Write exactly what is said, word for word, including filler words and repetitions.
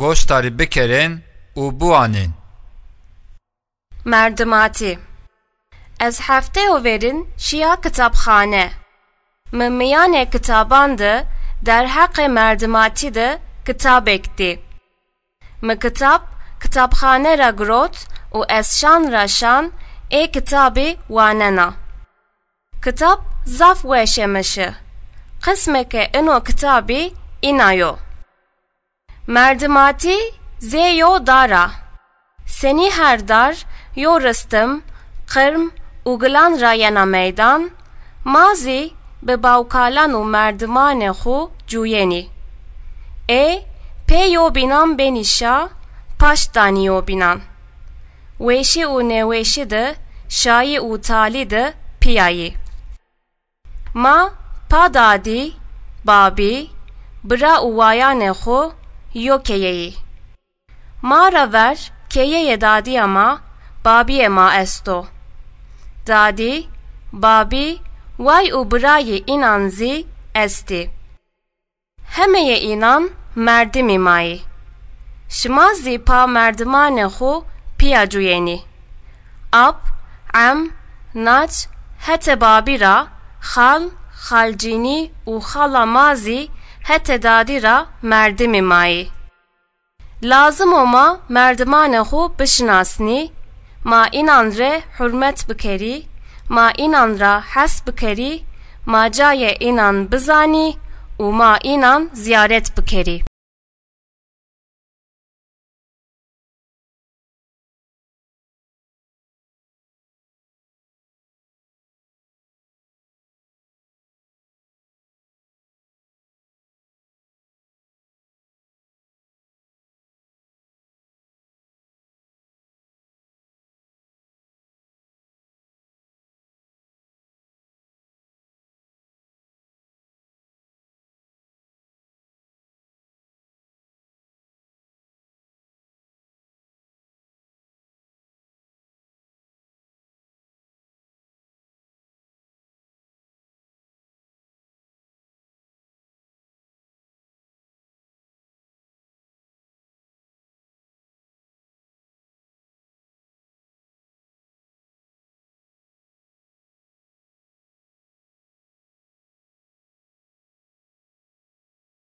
goştarî bikerên û biwanên. Merdimatî. Ez hefteyo verîn şîya kitabxane. Mi mîyanê kitaban de derheqê merdimatî de kitabêk dî. Mi kitab kitabxane ra girot û ez şan ra şan ê kitabî wanena. Kitab zaf weşê mi şi. Qismêkê ino kitabî îna yo. Merdimatî zê yo dar a. Senî her dar yo ristim, qirm û gilan ra yena meydan, ma zî bi bawkalan û merdimanê xwu cuyenî. Ê pê yobînan benî şa, paşt danî yobînan. Weşî û nêweşî de, şayî û talî de pîya yî. Ma pa dadî, babî, bira û wayanê xwu yo keye yî. Ma ra ver keyeyê dadîya ma, babîyê ma esto. Dadî, babî, way û birayê înan zî estî. Hemeyê înan merdimî ma yî. Şima zî pa merdimanê xwu pîya cuyenî. Ap, em, naç, hetê babî ra, xal, xalcînî û xala ma zî hetê dadî ra merdimî ma yî. Lazim o ma merdimanê xwu bişinasnî, ma înan rê hurmet bikerî, ma înan ra hes bikerî, ma cayê înan bizanî û ma înan zîyaret bikerî.